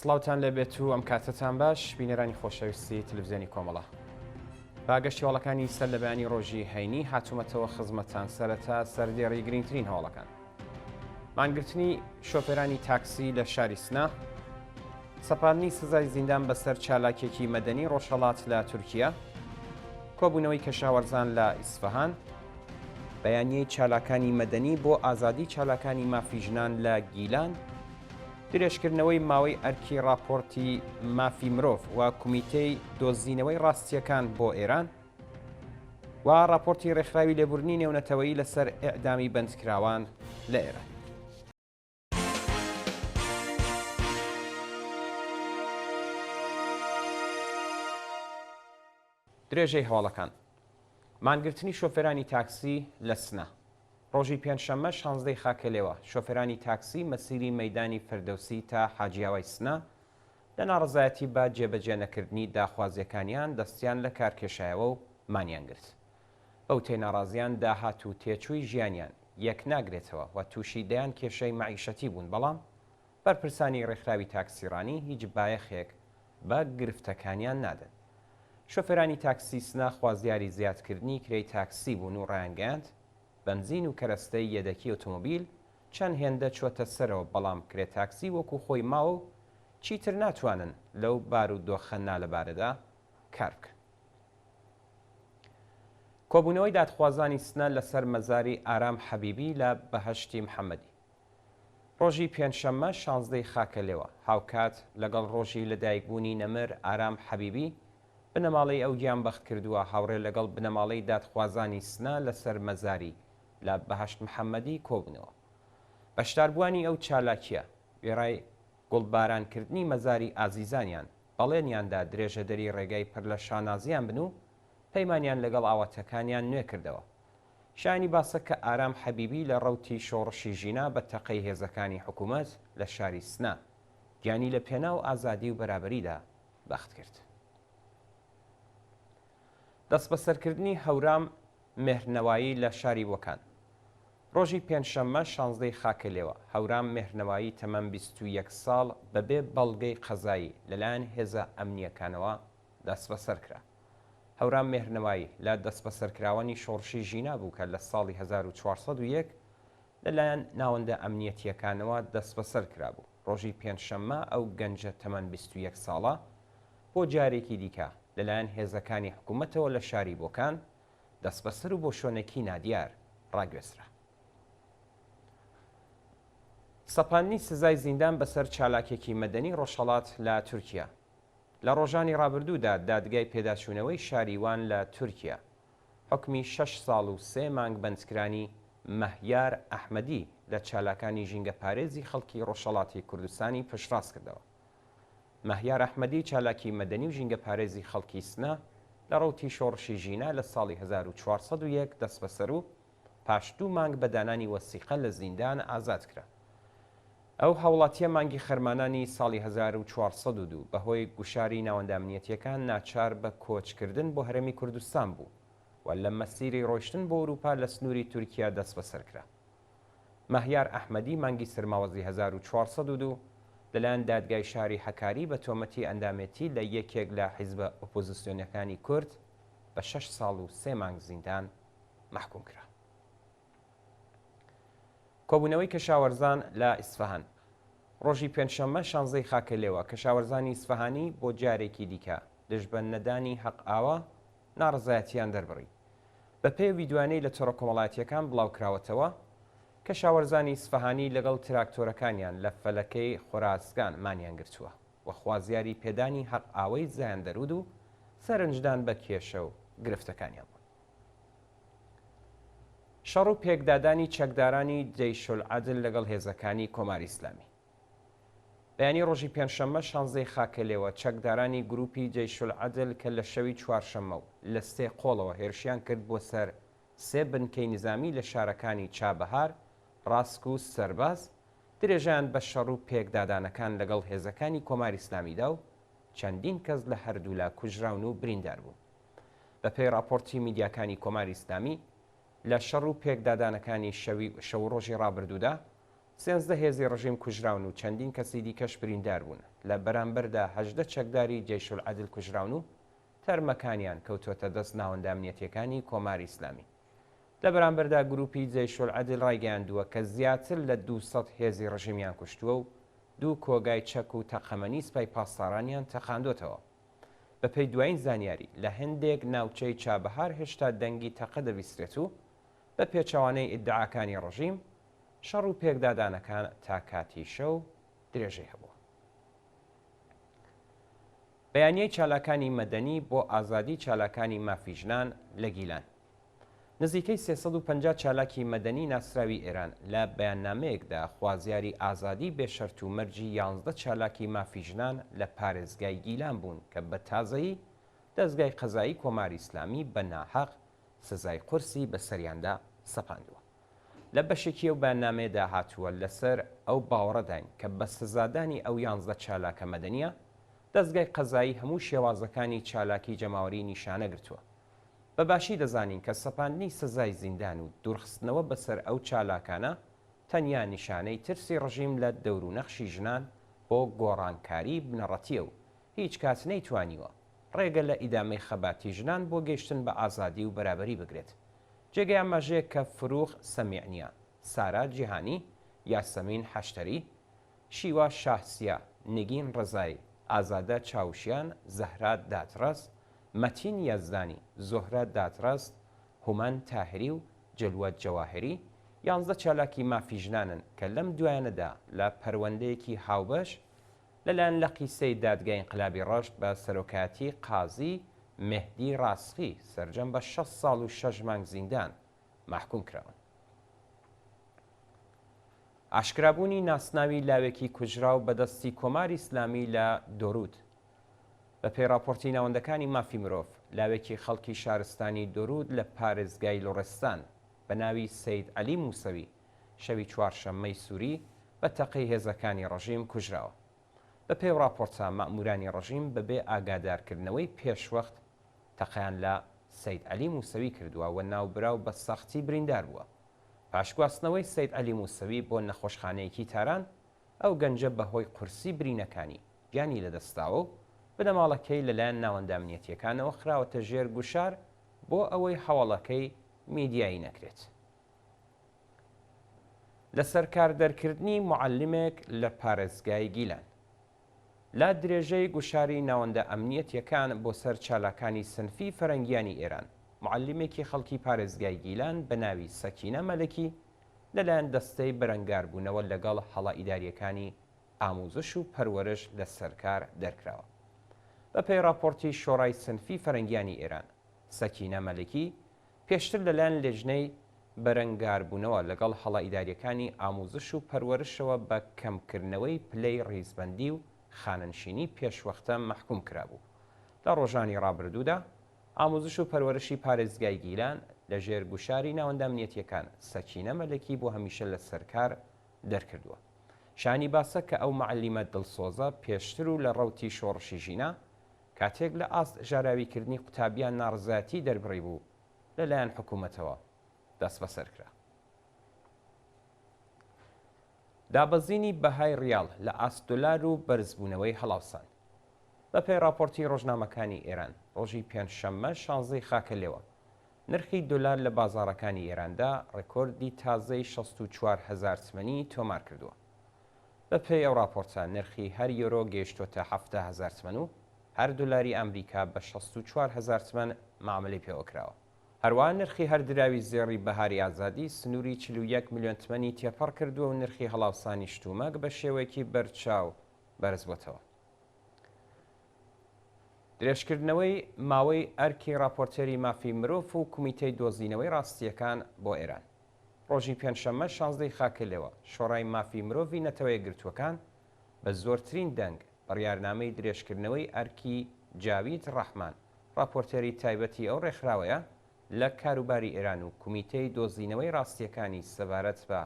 سڵاوتان لێبێت و ئەم کاتەتان باش بینەرانی خۆشەویستی تلویزیۆنی کۆمەڵە. با گەشتی هەواڵەکانی سەر لە بەیانی ڕۆژی هەینی هاتوومەتەوە خزمەتان سەرەتا سەردێڕی گرنگترین هەواڵەکان. مانگرتنی شۆفێرانی تاکسی لە شاری سنە، سەپاندنی سزای زیندان بەسەر چالاکێکی مەدەنی ڕۆژهەڵات لە تورکیا، کۆبوونەوەی کەشاوەرزان لە ئیسفەهان، بەیانیەی چالاکانی مەدەنی بۆ ئازادی چالاکانی مافی ژنان لە گیلان، درێژکردنەوەی ماوەی ئەرکی ڕاپۆرتی مافی مرۆڤ و کومیتەی دۆزینەوەی ڕاستییەکان بۆ ئێران و ڕاپۆرتی ڕێکخراوی لێبوردنی نێونەتەوەیی لەسەر ئێعدامی بەندکراوان لە ئێران. درێژەی هەواڵەکان. مانگرتنی شۆفێرانی تاکسی لە سنە. ڕۆژی پێنجشەممە شانزدەی خاکەلێوە، شۆفێرانی تاکسی مەسیری مەیدانی فردەوسی تا حاجیاوای سنە لە ناڕەزایەتی بە جێبەجێ نەکردنی داخوازییەکانیان دەستیان لە کار کێشایەوە و مانیان گرت. بە وتەی ناڕازیان داهات و تێچووی ژیانیان یەک ناگرێتەوە و تووشی دەیان کێشەی مەعیشەتی بوون بەڵام بەرپرسانی ڕێکخراوی تاکسیڕانی هیچ بایەخێک بە گرفتەکانیان نادەن. شۆفێرانی تاکسی سنە خوازیاری زیادکردنی کرێی تاکسی بوون و ڕایانگەیاند، بەنزین و کەرەستەی یەدەکی ئۆتۆمۆبیل چەند هێندە چۆتە سەرەوە بەڵام کرێ تاکسی وەکو خۆی ماوە و چیتر ناتوانن لەو بارودۆخە نالەبارەدا کار بکەن. کۆبوونەوەی دادخوازانی سنە لەسەر مەزاری ئارام حەبیبی لە بەهەشتی محەمەدی. ڕۆژی پێنجشەممە شانزدەی خاکەلێوە، هاوکات لەگەڵ ڕۆژی لەدایکبوونی نەمر ئارام حەبیبی، بنەماڵەی ئەو گیانبەختکردووە هاوڕێ لەگەڵ بنەماڵەی دادخوازانی سنە لەسەر مەزاری لە بەهەشت محەمەدی کۆبوونەوە. بەشداربووانی ئەو چالاکییە، وێڕای گوڵبارانکردنی مەزاری ئازیزانیان، بەڵێنیان دا درێژەدەری ڕێگای پر لە شانازییان بن و پەیمانیان لەگەڵ ئاواتەکانیان نوێ کردەوە. شایانی باسە کە ئارام حەبیبی لە ڕەوتی شۆڕشی ژینا بە تەقەی هێزەکانی حکوومەت لە شاری سنە، گیانی لە پێناو ئازادی و بەرابەریدا بەخت کرد. دەستبەسەرکردنی هەورام مێهرنەوایی لە شاری بۆکان. ڕۆژی پێنجشەممە شانزدەی خاکەلێوە، هەورام مێهرنەوایی تەمەن 21 ساڵ بەبێ بەڵگەی قەزایی لەلایەن هێزە ئەمنییەکانەوە دەستبەسەر کرا. هەورام مێهرنەوایی لە دەستبەسەرکراوانی شۆڕشی ژینا بوو کە لە ساڵی 1401 لەلایەن ناوەندە ئەمنییەتییەکانەوە دەستبەسەر کرابوو. ڕۆژی پێنجشەممە ئەو گەنجە تەمەن 21 ساڵە بۆ جارێکی دیکە لەلایەن هێزەکانی حکوومەتەوە لە شاری بۆکان دەستبەسەر و بۆ شوێنێکی نادیار ڕاگوێزرا. سەپاندنی سزای زیندان بەسەر چالاکێکی مەدەنی ڕۆژهەڵات لە تورکیا. لە ڕۆژانی ڕابردوودا دادگای پێداچوونەوەی شاری وان لە تورکیا حوکمی شەش ساڵ و سێ مانگ بەندکرانی مەهیار ئەحمەدی لە چالاکانی ژینگەپارێزی خەڵکی ڕۆژهەڵاتی کوردستانی پشتڕاست کردەوە. مەهیار ئەحمەدی چالاکی مەدەنی و ژینگەپارێزی خەڵکی سنە لە ڕەوتی شۆڕشی ژینا لە ساڵی 1401 دەستبەسەر و پاش دوو مانگ بە دانانی وەسیقە لە زیندان ئازاد کرا. ئەو هاوڵاتییە مانگی خەرمانانی ساڵی 1402 بە هۆی گوشاری ناوەندە ئەمنیەتییەکان ناچار بە کۆچکردن بۆ هەرێمی کوردستان بوو و لە مەسیری ڕۆیشتن بۆ ئورووپا لە سنووری تورکیا دەستبەسەر کرا. مەهیار ئەحمەدی مانگی سەرماوەزی 1402 لەلایەن دادگای شاری هەکاری بە تۆمەتی ئەندامێتی لە یەکێک لە حیزبە ئۆپۆزیسیۆنەکانی کورد بە شەش ساڵ و سێ مانگ زیندان مەحکوم کرا. کۆبوونەوەی کەشاوەرزان لە ئیسفەهان. ڕۆژی پێنجشەممە شانزەی خاکەلێوە، کەشاوەرزانی ئیسفەهانی بۆ جارێکی دیکە دژ بە نەدانی هەق ئاوا ناڕەزایەتییان دەربڕی. بەپێی ئەو ڤیدیۆیانەی لە تۆڕە کۆمەڵایەتییەکان بڵاوکراوەتەوە، کەشاوەرزانی ئیسفەهانی لەگەڵ تراکتۆرەکانیان لە فەلەکەی خۆراسگان مانیان گرتووە و خوازیاری پێدانی هەق ئاوەی زایەندەروود و سەرنجدان بە کێشە و گرفتەکانیان بوون. شەڕ و پێکدادانی چەکدارانی جەیشولعەدل لەگەڵ هێزەکانی کۆماری ئیسلامی. بەیانی ڕۆژی پێنجشەممە شانزدەی خاکەلێوە، چەکدارانی گرووپی جەیشولعەدل کە لە شەوی چوارشەممە و لە سێ قۆڵەوە هێرشیان کرد بۆ سەر سێ بنکەی نیزامی لە شارەکانی چابەهار، ڕاسک و سەرباز، درێژەیان بە شەڕ و پێکدادانەکان لەگەڵ هێزەکانی کۆماری ئیسلامی دا و چەندین کەس لە هەردوولا کوژراون و بریندار بوون. بەپێی ڕاپۆرتی میدیاکانی کۆماری ئیسلامی، لە شەڕ و پێکدادانەکانی شەوی شەو و ڕۆژی ڕابردوودا، سێنزدە هێزی ڕژیم کوژراون و چەندین کەسی دیکەش بریندار بوون، لە بەرامبەردا 18 چەکداری جەیشولعەدل کوژراون و تەرمەکانیان کەوتووەتە دەست ناوەندە ئەمنیەتییەکانی کۆماری ئیسلامی. لە بەرامبەردا گرووپی جەیشولعەدل ڕایگەیاندووە کە زیاتر لە 200 هێزی ڕژیمیان کوشتووە و دوو کۆگای چەک و تەقەمەنی سپای پاسدارانیان تەقاندۆتەوە. بەپێی دوایین زانیاری، لە هەندێک ناوچەی چابەهار هێشتا دەنگی تەقە دەبیسترێت و بە پێچەوانەی ئیدعاکانی ڕژیم، شەڕ و پێکدادانەکان تا کاتی شەو درێژەی هەبووە. بەیانیەی چالاکانی مەدەنی بۆ ئازادی چالاکانی مافی ژنان لە گیلان. نزیکەی 350 چالاکی مەدەنی ناسراوی ئێران لە بەیاننامەیەکدا خوازیاری ئازادی بێ شەرت و مەرجی یانزدە چالاکی مافی ژنان لە پارێزگای گیلان بوون کە بە تازەیی دەزگای قەزایی کۆماری ئیسلامی بە ناحەق سزای قورسی بەسەریاندا سەپاندووە. لە بەشێکی ئەو بەیاننامەیەدا هاتووە، لەسەر ئەو باوەڕەداین کە بە سزادانی ئەو یانزدە چالاکە مەدەنییە، دەزگای قەزایی هەموو شێوازەکانی چالاکی جەماوەریی نیشانە گرتووە. بە باشی دەزانین کە سەپاندنی سزای زیندان و دوورخستنەوە بەسەر ئەو چالاکانە تەنیا نیشانەی ترسی ڕژیم لە دەورونەخشی ژنان بۆ گۆڕانکاریی بنەڕەتییە و هیچ کات نەیتوانیوە ڕێگە لە ئیدامەی خەباتی ژنان بۆ گەیشتن بە ئازادی و بەرابەری بگرێت. جێگەی ئاماژەیە کە فروغ سەمیعنیا، سارا جیهانی، یاسەمین حەشتەری، شیوا شاهسیا، نگین ڕەزایی، ئازادە چاوشیان، زەهرا دادڕەس، مەتین یەزدانی، زوهرە دادڕەست، هومەن تاهری و جلوە جەواهری، یانزدە چالاکی مافی ژنانن کە لەم دوایانەدا لە پەروەندەیەکی هاوبەش لەلایەن لقی سێی دادگای ئینقلابی ڕەشت بە سەرۆکایەتی قازی مێهدی ڕاسخی سەرجەم بە 60 ساڵ و شەش مانگ زیندان مەحکوم کراون. ئاشکرابوونی ناسناوی لاوێکی کوژراو بە دەستی کۆماری ئیسلامی لە دۆرود. بە پێی ڕاپۆرتی ناوەندەکانی مافی مرۆڤ، لاوێکی خەڵکی شارستانی دۆرود لە پارێزگای لوڕستان بە ناوی سەید عەلی موسەوی شەوی چوارشەممەی سووری بە تەقەی هێزەکانی ڕژیم کوژراوە. بە پێی ڕاپۆرتە مەئموورانی ڕژیم بە بێ ئاگادارکردنەوەی پێشوەخت تەقەیان لە سەید عەلی موسەوی کردووە و ناوبراو بە سەختی بریندار بووە. پاش گواستنەوەی سەید عەلی موسەوی بۆ نەخۆشخانەیەکی تاران، ئەو گەنجە بە هۆی قورسی برینەکانی گیانی لەدەستداوە و بنەماڵەکەی لەلایەن ناوەندە ئەمنیەتییەکانەوە خراوەتە ژێر گوشار بۆ ئەوەی هەواڵەکەی میدیایی نەکرێت. لەسەرکار دەرکردنی موعەلیمێک لە پارێزگای گیلان. لە درێژەی گوشاری ناوەندە ئەمنیەتیەکان بۆ سەر چالاکانی سنفی فەرەنگیانی ئێران، موعەلیمێکی خەڵکی پارێزگای گیلان بە ناوی سەکینە مەلەکی لەلایەن دەستەی بەرەنگاربوونەوە لەگەڵ هەڵە ئیداریەکانی ئاموزش و پەروەرش لە سەرکار دەرکراوە. بە پێی ڕاپۆڕتی شۆڕای سنفی فەرەنگیانی ئێران، سەکینە مەلکی پێشتر لەلایەن لێژنەی بەرەنگاربوونەوە لەگەڵ هەڵە ئیدارییەکانی ئاموزش و پەروەرشەوە بە کەمکردنەوەی پلەی ڕیزبەندی و خانەنشینی پێشوەختە مەحکوم کرابوو. لە ڕۆژانی ڕابردوودا ئاموزش و پەروەرشی پارێزگای گیلان لە ژێر گوشاری ناوەندە ئەمنیەتییەکان سەکینە مەلەکی بۆ هەمیشە لە سەرکار دەرکردووە. شایانی باسە کە ئەو مەعەلیمە دڵسۆزە پێشتر و لە ڕەوتی شۆڕشی ژینا کاتێک لە ئاست ژاراویکردنی قوتابیان ناڕەزایەتی دەربڕیبوو، لەلایەن حکوومەتەوە دەستبەسەر کرا. دابەزینی بەهای ڕیاڵ لە ئاست دۆلار و بەرزبوونەوەی هەڵاوسان. بەپێی ڕاپۆرتی ڕۆژنامەکانی ئێران، ڕۆژی پێنجشەممە شانزەی خاکەلێوە، نرخی دۆلار لە بازاڕەکانی ئێراندا ڕێکۆردی تازەی 64 هەزار تمەنی تۆمار کردووە. بەپێی ئەو ڕاپۆرتە، نرخی هەر یۆرۆ گەیشتۆتە 70 هەزار تمەن و هەر دۆلاری ئامریکا بە 64 هەزار تمەن مامەلەی پێوە کراوە. هەروەها نرخی هەر دراوی زێڕی بەهاری ئازادی سنووری 41 ملیۆن تمەنی تێپەڕ کردووە و نرخی هەڵاوسانی شتومەک بە شێوەیەکی بەرچاو بەرزبووەتەوە. درێژکردنەوەی ماوەی ئەرکی ڕاپۆرتێری مافی مرۆڤ و کومیتەی دۆزینەوەی ڕاستییەکان بۆ ئێران. ڕۆژی پێنجشەممە شانزدەی خاکەلێوە، شۆرای مافی مرۆڤی نەتەوەیەکگرتووەکان بە زۆرترین دەنگ بڕیارنامەی درێژکردنەوەی ئەرکی جاوید ڕەحمان ڕاپۆرتێری تایبەتی ئەو ڕێکخراوەیە لە کاروباری ئێران و کومیتەی دۆزینەوەی ڕاستییەکانی سەبارەت بە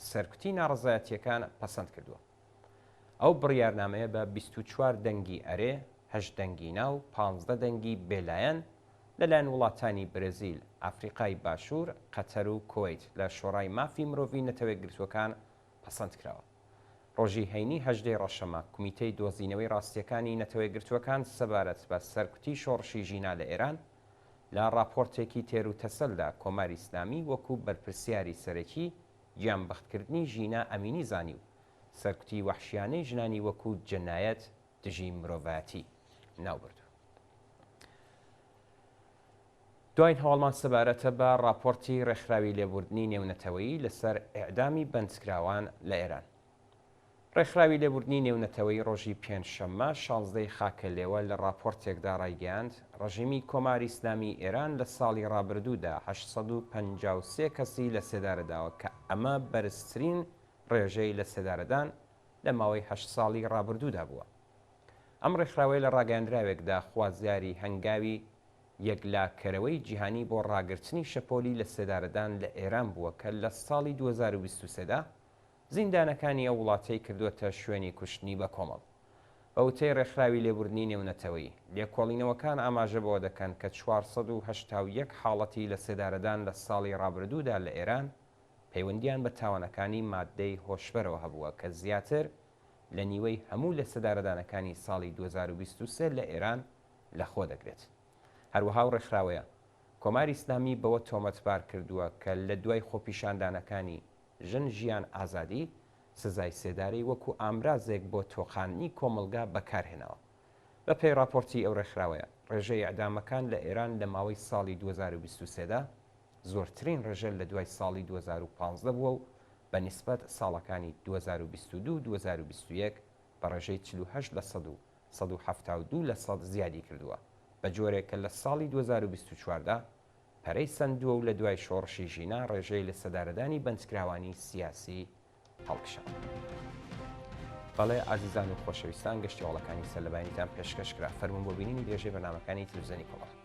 سەرکوتی ناڕەزایەتییەکان پەسەند کردووە. ئەو بڕیارنامەیە بە 24 دەنگی ئەرێ، هەشت دەنگی نا و 15 دەنگی بێلایەن لەلایەن وڵاتانی برزیل، ئەفریقای باشوور، قەتەر و کوەیت لە شۆرای مافی مرۆڤی نەتەوەیەکگرتووەکان. پەسەند کراوە. ڕۆژی هەینی هەژدەی ڕەشەمە، کومیتەی دۆزینەوەی ڕاستییەکانی نەتەوەیەکگرتووەکان سەبارەت بە سەرکوتی شۆڕشی ژینا لە ئێران، لە ڕاپۆرتێکی تێروتەسەلدا کۆماری ئیسلامی وەکوو بەرپرسیاری سەرەکی گیانبەختکردنی ژینا ئەمینی زانی و سەرکوتی وەحشیانەی ژنانی وەکوو جەنایەت دژی مرۆڤایەتی ناوبرد. دواین هەواڵمان سەبارەتە بە ڕاپۆرتی ڕێکخراوی لێبوردنی نێونەتەوەیی لەسەر ئێعدامی بەندکراوان لە ئێران. ڕێکخراوی لێبوردنی نێونەتەوەیی ڕۆژی پێنجشەممە شانزدەی خاکەلێوە لە ڕاپۆرتێکدا ڕایگەیاند، ڕژیمی کۆماری ئیسلامیی ئێران لە ساڵی ڕابردوودا 853 کەسی لە سێدارە داوە کە ئەمە بەرزترین ڕێژەی لە سێدارەدان لە ماوەی هەشت ساڵی ڕابردوودا بووە. ئەم ڕێکخراوەیە لە ڕاگەیاندراوێکدا خوازیاری هەنگاوی یەکلاکەرەوەی جیهانی بۆ ڕاگرتنی شەپۆلی لەسێدارەدان لە ئێران بووە کە لە ساڵی 2023 دا زیندانەکانی ئەو وڵاتەی کردووەتە شوێنی کوشتنی بەکۆمەڵ. بە وتەی ڕێکخراوی لێبوردنی نێونەتەوەیی، لێکۆڵینەوەکان ئاماژە بەوە دەکەن کە 481 حاڵەتی لەسێدارەدان لە ساڵی ڕابردوودا لە ئێران پەیوەندییان بە تاوانەکانی ماددەی هۆشبەرەوە هەبووە کە زیاتر لە نیوەی هەموو لەسێدارەدانەکانی ساڵی 2023 لە ئێران لەخۆ دەگرێت. هەروەها ئەو ڕێکخراوەیە کۆماری ئیسلامی بەوە تۆمەتبار کردووە کە لە دوای خۆپیشاندانەکانی ژن ژیان ئازادی سزای سێدارەی وەکو ئامرازێک بۆ تۆقاندنی کۆمەڵگا بەکارهێناوە. بە پێی ڕاپۆرتی ئەو ڕێکخراوەیە، ڕێژەی ئیعدامەکان لە ئێران لە ماوەی ساڵی 2023 دا زۆرترین ڕێژە لە دوای ساڵی 2015 بووە و بە نیسبەت ساڵەکانی 2022 و 2021 بە ڕێژەی 48 لە سەد و 172 لە سەد زیادی کردووە، بە جۆرێک کە لە ساڵی 2024 دا پەرەی سەندووە و لە دوای شۆڕشی ژینا ڕێژەی لەسێدارەدانی بەندکراوانی سیاسی هەڵکشاوە. بەڵێ ئازیزان و خۆشەویستان گەشتی هەواڵەکانی سەرلەبەیانیتان پێشکەش کرا. فەرموون بۆ بینینی درێژەی بەرنامەکانی تلویزیۆنی کۆمەڵ.